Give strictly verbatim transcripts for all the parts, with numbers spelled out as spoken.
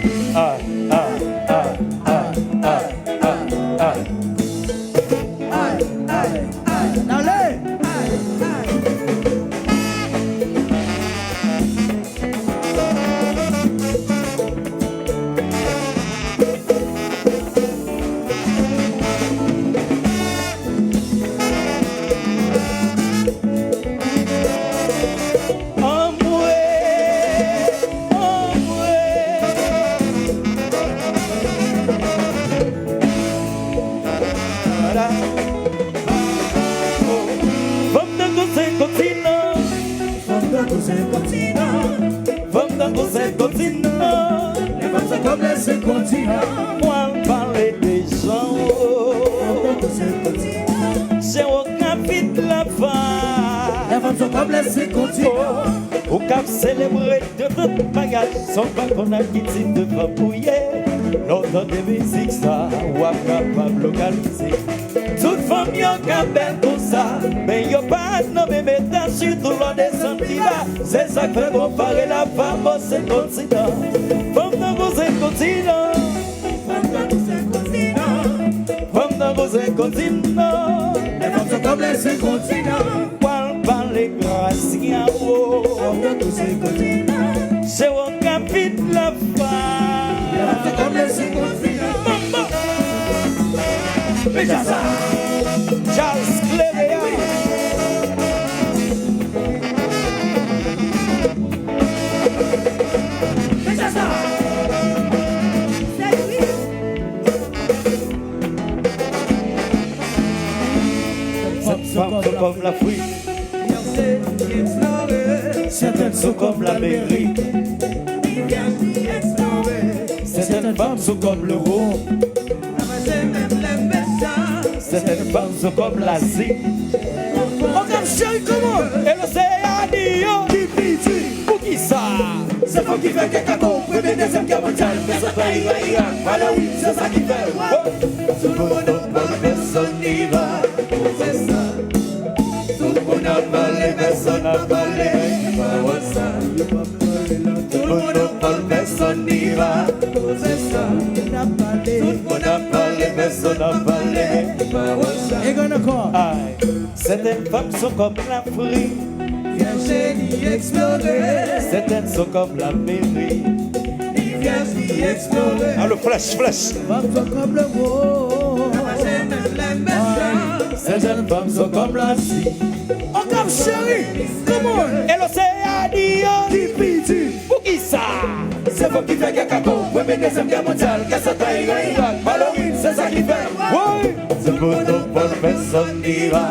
Ay, ay, ay, ay, ay, ay. Ay, ay, ay, ale! Ay, ay. Anmwe, anmwe. Fanm tankou se kontinan. Fanm tankou se kontinan. Fanm tankou se kontinan. Lè fanm se kòb, lè se kontinan. Mwen pale de jan. Fanm tankou se kontinan. Jan w ka vit la fwa. Lè fanm se kòb, lè se kontinan. Ou k ap selebre de tout bagay, san w pa konn ak ki tip de fanm ou ye. Lè w tande mizik sa, w ap kapab lokalize. Tout fanm yo ka bèl konsa, men yo pa nan menm eta, sitou lè w desann pi ba. Se sa k fè konpare la fwa bò se kontinan. Fanm tankou se kontinan. Fanm tankou se kontinan. Fanm tankou se kontinan. Lè fanm se kòb, lè se kontinan. Pral pale Gracia, oh. Fanm tankou se kontinan. Se w k ap vit la fwa. Lè fanm se kòb, lè se kontinan. Mambo. Deja sa. Charles Cléry. Deja sa. Sèt fanm se kòb Lafrik. Sètèn se kòb Lamerik. Sètèn fanm se kòb Lewòp. Sètèn fanm se kòb Lazi. Okap cheri, kòman? E loseyan di yo ki pi di. Poukisa? Se fanm ki fè kè kako, premye, dezyèm gè mondyal, fè zafè Iran, Irak, Malawi, se sa ki fè. Tout monopòl pèsòn ni va, se sa. Tout moun ap pale, pèsòn pa pale, pa wè sa. Tout monopòl pèsòn ni va, se sa. Tout moun ap pale, pèsòn pa pale, pa wè sa. Ay. Sètèn fanm se kòb Lafrik. Vyèj li eksplore. Sètèn se kòb Lamerik. Li vyèj li eksplore. Alo, flèch, flèch. Fanm se kòb Lewòp. Sètèn fanm se kòb Lazi. Okap cheri, come on. E loseyan di yo ki pi di. Poukisa? Se fanm ki fè kè kako, premye, dezyèm gè mondyal, kè sa ta Iran, Irak, Malawi, se sa ki fè. Woy! Tout monopòl pèsòn ni va,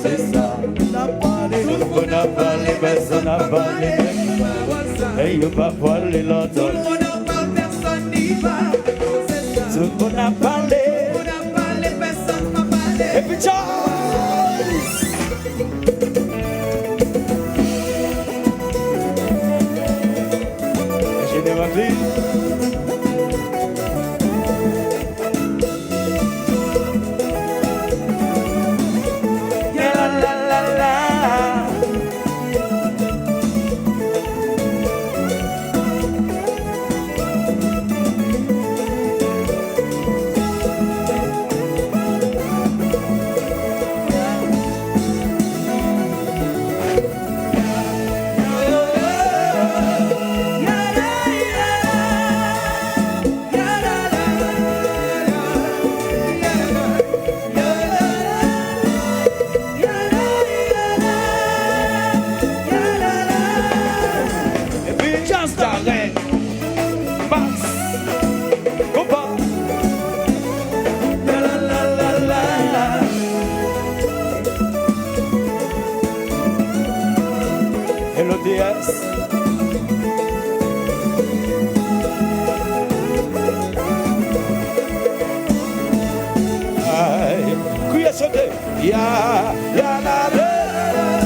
se sa. Tout moun ap pale, pèsòn ap pale. E yo pa pwale lontan. Tout moun ap pale. Epi Charles! Enjenyè Maclean. Epi Jazz Darren, Max, Konpa. Hello, D S. Ay, kriye, chante. Ya, ya, la, la.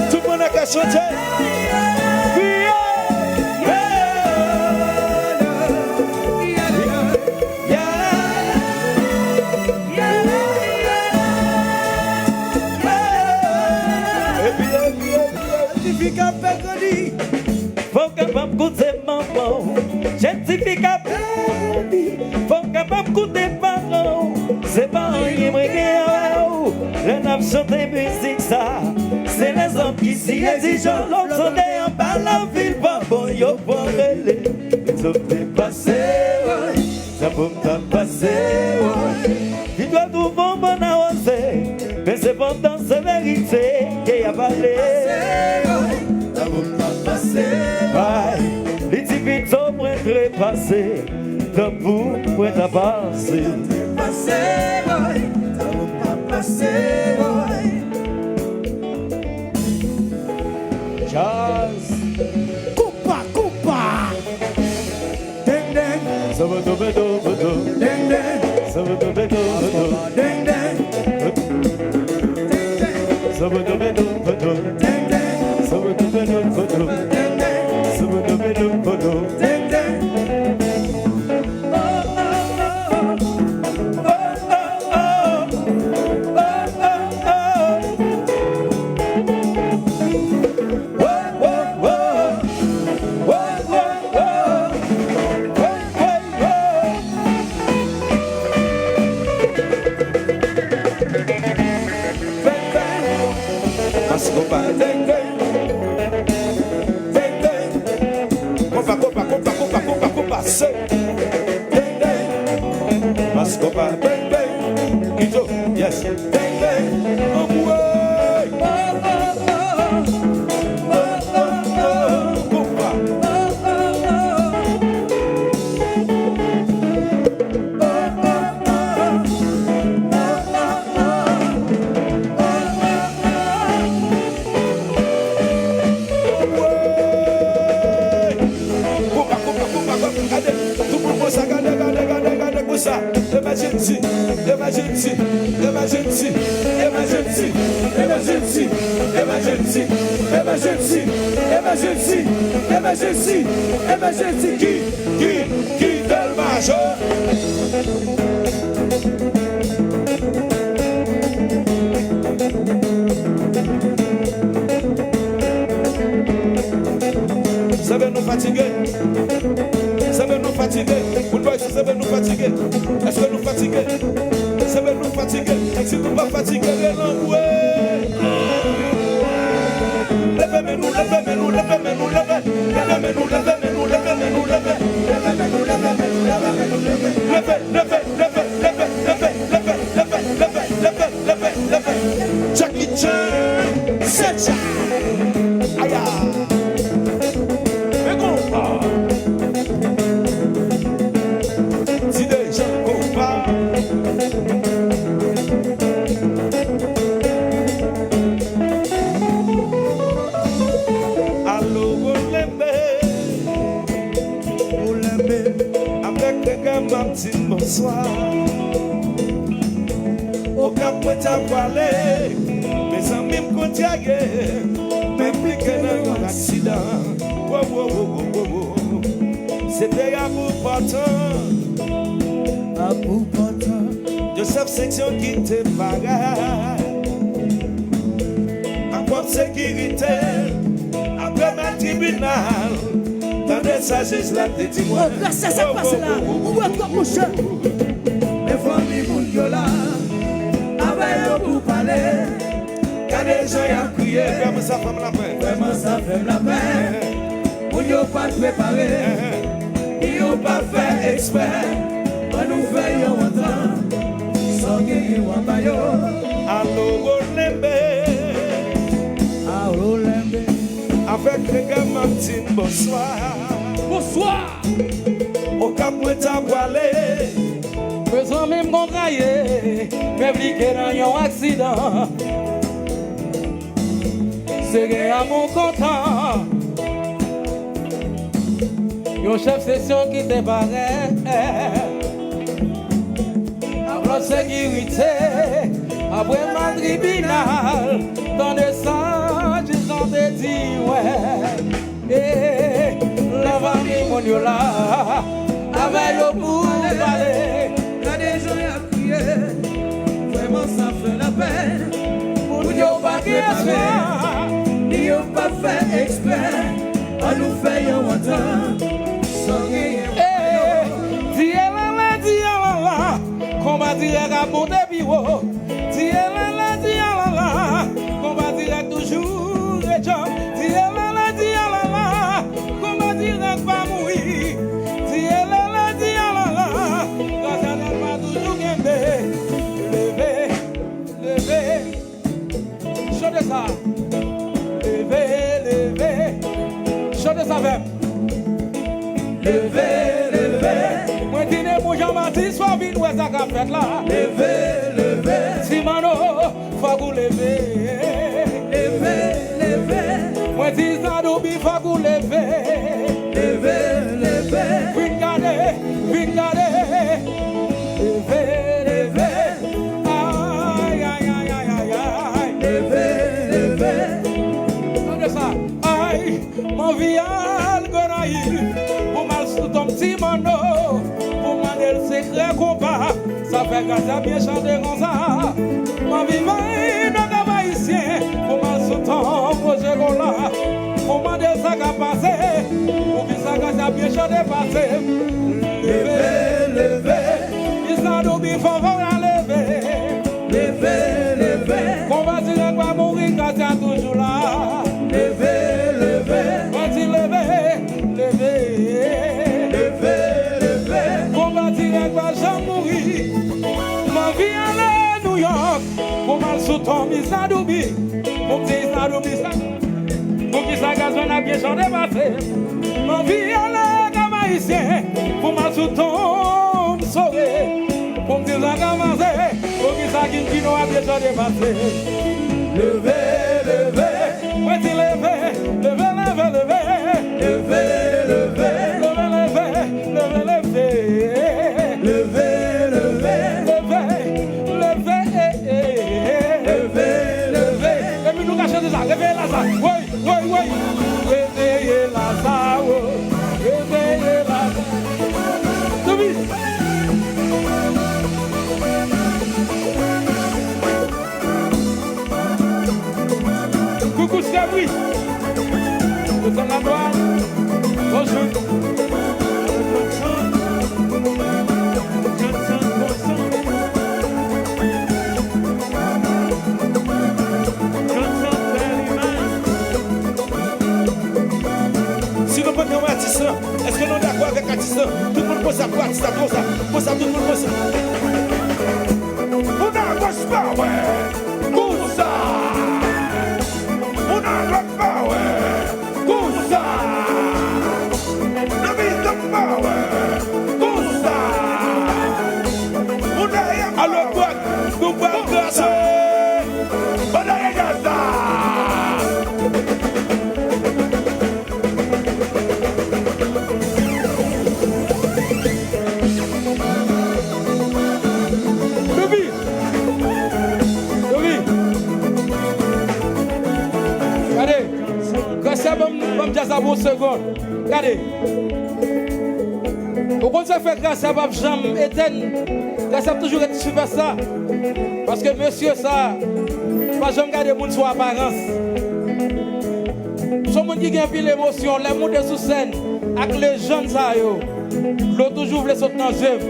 Tout moun nan ka chante. Kriye. Ya, ya, ya, ya. Epi, epi, epi, epi. Fò w kapab koute manman w. Jèn ti fi k ap. Ti e ti jan lòt sante anba lavil pa bon yo pran rele. Sòt te pase, woy, sa pou m ta pase, woy. Vit wè touvan bann awoze, men sepandan se verite ke y ap pale. Pase, woy, sa pou m ta pase, woy. Ay, li di pito mwen trepase. Tanpri, mwen ta pase. Pase, woy, tanpri, pa pase, woy. Jazz. Koupa, koupa. Deng, deng. Sobotobotoboto. Deng, deng. Sobotobotoboto. Deng, deng. Sobotobotoboto. Deng, deng. Sobotobotoboto. Deng, deng. Sobotobotoboto. Deng, deng. Mas konpa, deng, deng. Deng, deng. Konpa, konpa, konpa, konpa, konpa, konpa, se. Deng, deng. Mas konpa, deng, deng. Izo, yes. Deng, deng. Anmwey. Konpa. Konpa, konpa, konpa, konpa, gade, tout moun konsa, gade, gade, gade, gade, konsa, emergency, emergency, emergency, ki, ki, ki Dèlma jwe. Sanble nou fatige. Sanble nou fatige. Bout bòy, sanble nou fatige. Èske nou fatige? Sanble nou fatige. Èske nou pa fatige? Rele anmwey. Leve men nou, leve men nou, leve men nou, leve. Leve men nou, leve men nou, leve men nou, leve. Leve men nou, leve men nou, leve men nou, leve. Leve, leve, leve, leve, leve, leve, leve, leve, leve, leve. Jackie Chan, se Jack. Aya. Men konpa. Ti dejan konpa. Alo, Wolembe. Wolembe. Avèk rega m ap di n bonswa. Okap mwen ta pwale. Mezanmi m konn tyaye. Men m pike nan yon aksidan. Wo, wo, wo, wo, wo, wo. Se te a pou pòtan. A pou pòtan. Joseph Seksyon ki te parèt ak kòb sekirite. Apre mèt tribinal, tande sa jij la te di mwen. Oh, gras a sa k pase la, ou bwè twòp, monchè. Men fanmi moun yo la, avè yo pou pale. Gade jan y ap kriye. Vrèman sa fè m lapenn. Vrèman sa fè m lapenn. Moun yo pa t prepare. Yo pa fè eksprè. Ann nou fè yon antant. Sa w genyen w a ba yo. Alo, Wolembe. Alo, Wolembe. Avèk rega m ap di n bonswa. Bonswa. Okap mwen ta pwale. Mezanmi m konn tyaye, men m pike nan yon aksidan. Se gen a m kontan. Yon chèf seksyon ki te parèt ak lòd sekirite. Apre mèt tribinal, tande sa jij lan te di, wè. E, la fanmi moun yo la, avè yo pou pale. Gade jan y ap kriye, vrèman sa fè lapenn. Moun yo pa prepare, ni yo pa fè eksprè. Ann nou fè yon antant, san genyen. E, di alala, di alala, konba dirèk ap monte pi wo. Di alala, di alala, konba dirèk toujou, e djòb. Leve, leve. Mwen di Nemou Jan Batis, fò w vin wè sa k ap fèt la. Leve, leve. Ti Manno, fòk ou leve. Leve, leve. Mwen di Zadoubi, fòk ou leve. Leve, leve. Vin gade, vin gade. Leve, leve. Ay, ay, ay, ay, ay, ay. Leve, leve. Tande sa. Ay. M anvi al Gonayiv pou m al sou tonm Ti Manno, pou m mande l sekrè konpa. Sa fè Gracia byen chante konsa. M anvi bay nan Kap Ayisyen pou m al sou tonm Roger Gola, pou m mande l sa k ap pase, poukisa Gracia byen chante pase. Leve, leve, Miss Nadoubi, fò, fò w leve. Leve, leve. Konpa dirèk pa mouri, Gracia toujou la. Leve, leve. Mwen di leve, leve. Leve, leve. Konpa dirèk pa janm mouri. M anvi ale Nouyòk pou m al sou tonm Miss Nadoubi, pou m di Miss Nadoubi sa. Poukisa Gazman ap byen chante pase? M anvi ale Kap Ayisyen pou m al sou tonm Sore, pou m di sa k ap pase. Poukisa King Kino ap byen chante pase? Leve, leve. Mwen di leve, leve, leve, leve. Leve, leve. Leve, leve, leve, leve. Leve, leve. Leve, leve. Leve, leve. Epi nou ka chante sa. Reveye Laza. Woy, woy, woy. Reveye Laza, wo. Reveye Laza. Soubi. Koukou Sebri. Desann la dwat. Bonjou. Si nou kontan wè atis lan, èske nou dakò avèk atis lan? Tout moun konsa pou atis la, konsa, konsa, tout moun konsa. Moun a goch pa wè. Konsa. Moun a dwat pa wè. Konsa. Nan mitan pa wè. Konsa. Moun dèyè pa wè. Alò, dwat, nou pral kraze. Ban dèyè gaz la. Doubi! Doubi! Gade, Gracia ban m, ban m djaz la pou yon segonn. Gade. Ou konn sa k fè Gracia p ap janm etèn? Gracia ap toujou ret sipèsta. Paske mesye sa pa janm gade moun sou aparans. Se yon moun ki gen anpil emosyon. Lè m moute sou sèn ak lejann sa yo, dlo toujou vle sot nan zye m.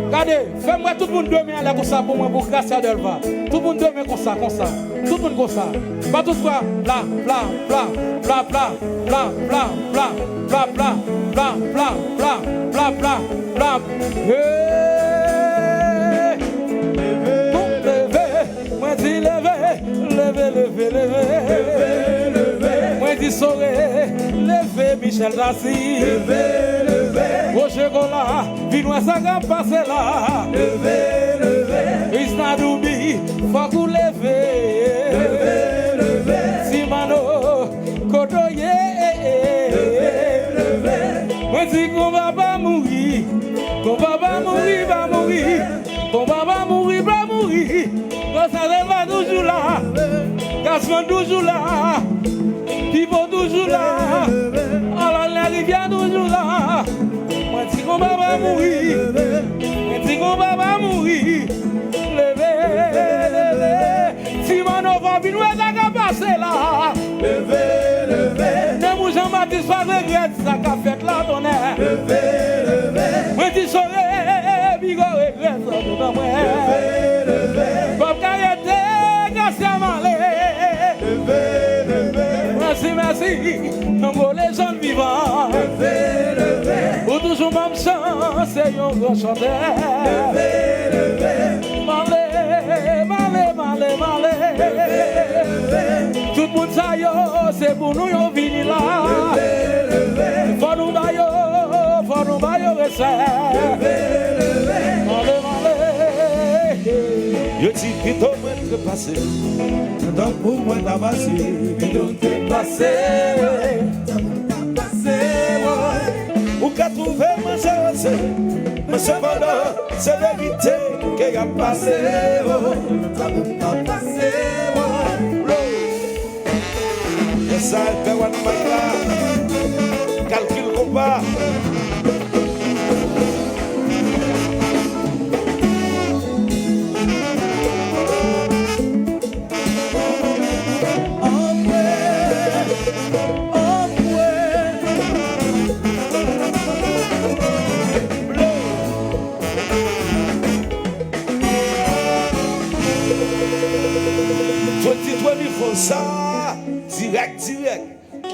Gade, fè m wè tout moun de men anlè konsa pou mwen, pou Gracia Delva. Tout moun de men konsa, konsa. Tout moun konsa. Bat tout fwa. Pla, pla, pla, pla, pla, pla, pla, pla, pla, pla, pla, pla, pla, pla, pla, pla, pla, pla. Hey! Bon, leve. Mwen di leve, leve, leve, leve. Leve, leve. Mwen di Sore, leve, Michel Darcy. Leve, leve. Roger Gola, vin wè sa k ap pase la. Leve, leve. Miss Nadoubi, fòk ou leve. Leve, leve. Ti Manno, kote w ye? Leve, leve. Mwen di konpa pa mouri. Konpa pa mouri, pa mouri. Konpa pa mouri, pa mouri. Konsa Delva toujou la. Gazman toujou la. Pipo toujou la. Alan Larivyè toujou la. Mwen di konpa pa mouri. Mwen di konpa pa mouri. Leve, leve. Ti Manno, fò vin wè sa k ap pase la. Leve, leve. Nemou Jan Batis pa regrèt sa k ap fèt la, tonnè. Leve, leve. Mwen di Sore, piga w regrèt sa, tonnè mwen. Leve, leve. P ap ka rete, Gracia m ale. Leve, leve. Mèsi, mèsi. Tango lejann vivan. Leve, leve. Ou toujou ban m chans, se yon gran chantè. Leve, leve. M ale, m ale, m ale, m ale. Tout moun sa yo, se pou nou yo vini la. Ba yo respè. Leve, leve. Male, male. Yo di pito mwen trepase. Tankou mwen ta pase, pito m trepase. Pase, wi. Ou ka twouve mwen jerose, men sepandan, se verite ke y ap pase, o. Pase, wi. Yes I, pè One Mike la. Kalkil konpa. Twenty twenty-four sa, dirèk, dirèk.